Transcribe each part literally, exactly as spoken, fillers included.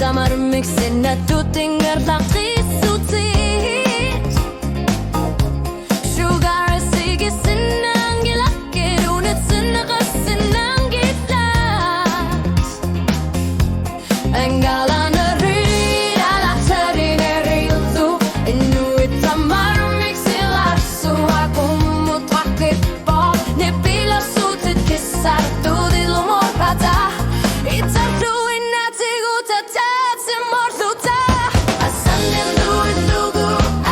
Tamarmik sinnattut ingerlaqqissutit. Sugar isigisinnaanngilakkiit, unitsinneqassinnaanngillat. Angallaneriit alaterinerillu, inuit tamarmik silarsuaq kummuttaqqipput, nipilersuutit kissartuut ilumorpata, itarluinnaatigut ataatsimoorluta. Asannilluillugu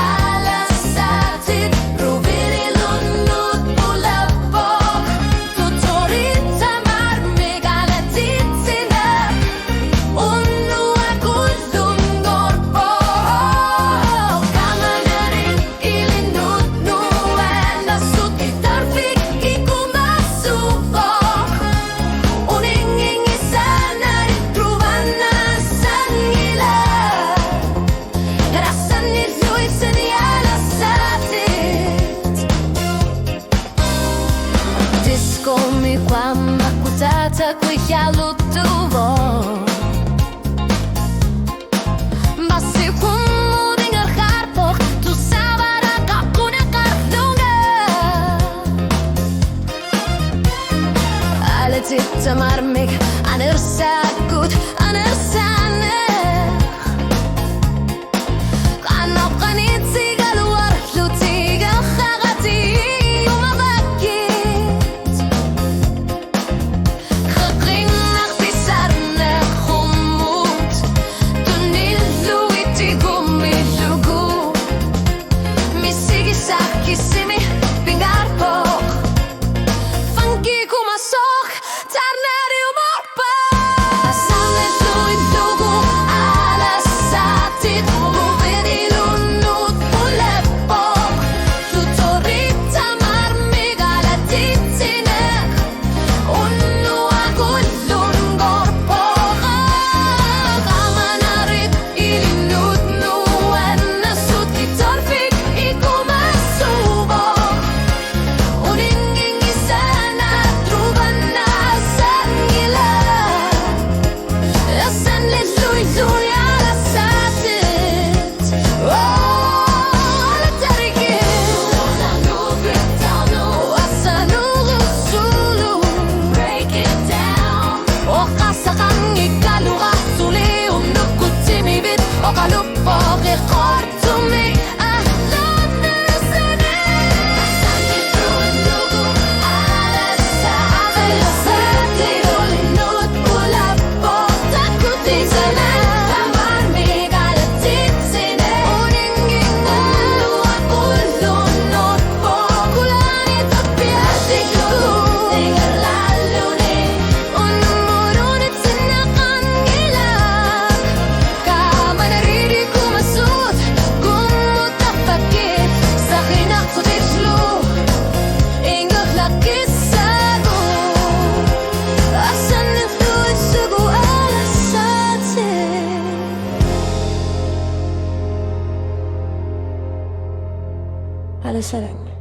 alassaatit, rubidilunnut pulappoq, tutorit tamarmik alatitsineq, unnuaq ullunngorpoq, kamanerit ilinnut nuannersut, itarfik ikumasuvoq, uninnginngissannaarit ruvannaassanngilaq, asannilluitsinni alassaatit. Diskomi quammaqqutaata quialuttuvoq. Bassi qummut ingerlaarpoq, tusaavara qaqunaqarlunga. Alatit tamarmik anersaakkut anersaaneq. Qanoq qanitsigaluarlutik arlaqatit umavakkit. Qeqqinnaq pisarneq qummut tunillugu tigummilugu. Misigisaq kissimi pingaarpoq. Funky kumasoq tarnariumorpoq. Asannilluillugu alassaatit, rubidilunnut pulappoq, tutorit tamarmik alatitsineq, unnuaq ullunngorpoq, kamanerit ilinnut nuannersut, itarfik ikumasuvoq, uninnginngissannaarit ruvannaassanngilaq, asannilluillugu alassaatit. Oh, alatarigit. Assannuurussulu. Break it down. Oqassaqanngikkaluarluni unnukkut timivit oqaluppoq iqortumik allannersaneq. Alla salam.